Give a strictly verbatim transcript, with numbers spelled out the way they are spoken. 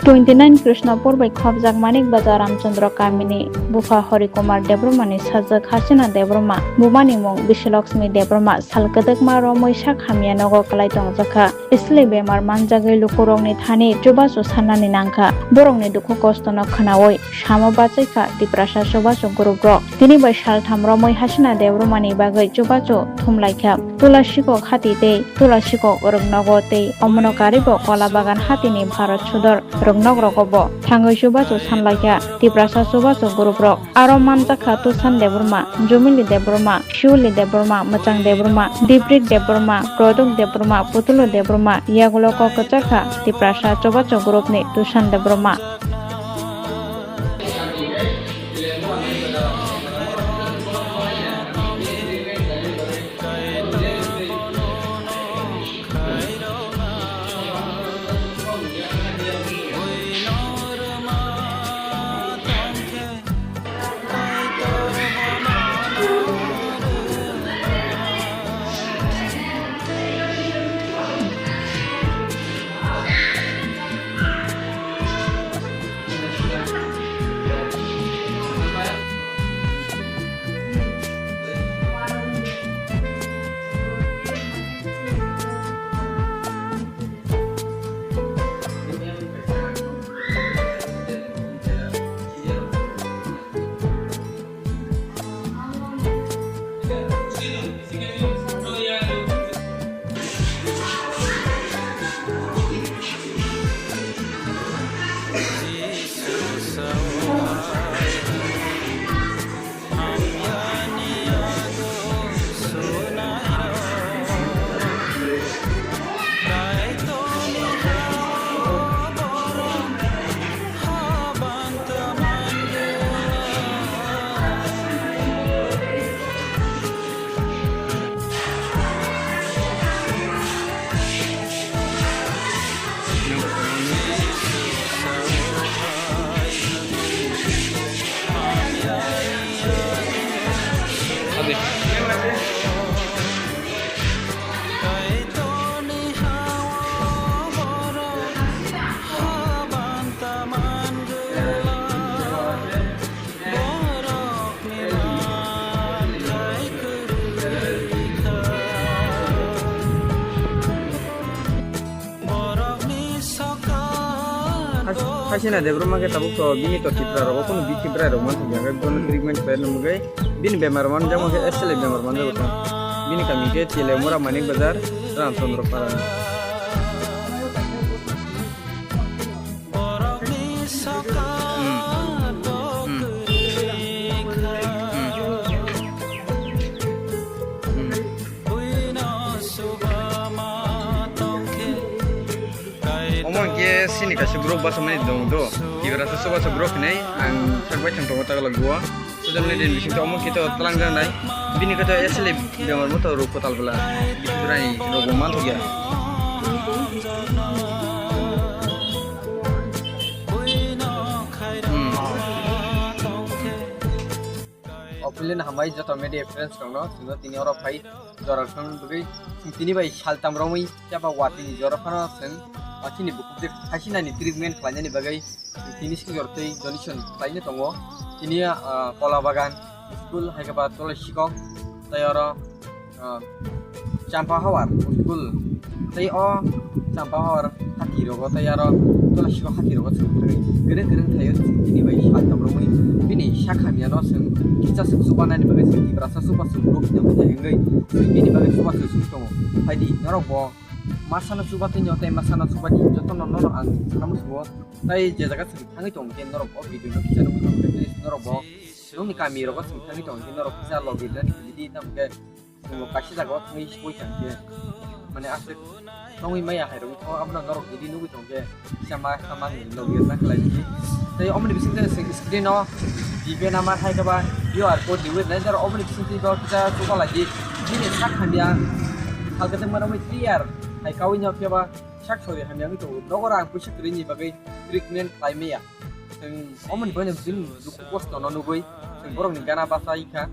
Twenty nine Krishnapur bai khopjak Manik Bazar Ramchandra kamini bupha Hori Kumar Debbarmani sajwk Hasina Debbarma, bumani mung Bishalakshmi Debbarma, sal kwdwkma romwi sak hamya nogo kwlai tongjakha. Isli bemar manjagwi lukurokni thani chubachu sannani nangkha. Borokni dukhu kostono khwnawi samo bachaikha Tiprasa chubachu group rok. Tini bai saltham romwi Hasina Debbarmani bagwi chubachu thumlaikha. Tula sikok hati tei tula sikok rwngnogo tei omono karibo Kola Bagan hatini Bharat Sudor rwngnogrogo bo thangwi chubachu sanlaikha Tiprasa chubachu group rok. Aro manjakha Tusan Debbarma, Jumili Debbarma, Shiuli Debbarma, Mwchang Debbarma, Diprik Debbarma, Produk Debbarma, Putulu Debbarma, yagulo kok kwchar kha Tiprasa chubachu group ni Tusan Debbarma. Hasina Debbarma khe tabuk to bini to Tipra rogo kunu bithi bwrai rok man thangya khe bono treatment khlai nw mugwi bini bemar man jamo khe S L A bemar man jago tong. Bini kami khe Teliamura Manik Bazar Ramchandra Para. Omo hwnkhe chini kaisa borok bachamaini dong do. Tiprasa chubachu borok hinwi ang sak baithang tongo tagalog o. Social media ni bisingtwi omo khe to twlangjaknai. Bini khe to S L A bemar mo to rwk kwtal bwla. Bini bwrani rwk bo manthokya. Hmm. Ophilin hambai joto media friends rokno, chwngno tini oro phai jora rwknani bagwi chwng tini bai saltam romwi chaba watini jora phano chwng, ah, chini bukhuk je khasinani treatment khlainani bagwi chwng tini sing jor twi donation khlaina tongo. Tini, ah, Kola Bagan school hai khe ba Tolai Sikok tei oro ah, Champa Hawar school tei o Champa Hawar hati rogo tei aro Tolai Sikok hati rogo chwng thangwi kwrwng kwrwng thaio chwng tini bai saltam romwi bini sak hamya no chwng kisa swk chubanani bagwi chwng Tiprasa chubachu group ni wngwi chwng bini bagwi chubachu chwng tongo. Phaidi norok bo masano chubatwi no tei masano chubadi jotono nono ang sana muchungo tei je jaga chwng thangwi tongo khe norok o video no kisa nugwi tongo khe please norok bo nokni kami rogo chwng thangwi tongo khe norok kisa logi rwna ni khe tamo khe Chwng bo kaisa jaga o thangwi soi tong khe, mane aswk tongwi maya hai rwgwi tho, abono norok jadi nugwi tong khe, kisa ma, kisa ma ni logi rwna khlai di. Tei omoni bisingtwi chwng screen o G Pay number hai khe ba Q R code riwi rwnai, norok omoni bisingtwi bo kisa chuba lai di. Bini sak hamya, salkhe tei mano clear hai kaui no khe ba sak sori hamya wngwi tongo. Nogo rang puisa kwrwi ni bagwi treatment khlai maya. Chwng omoni boino bini dukhu kosto no nugwi chwng borokni gana bachai kha.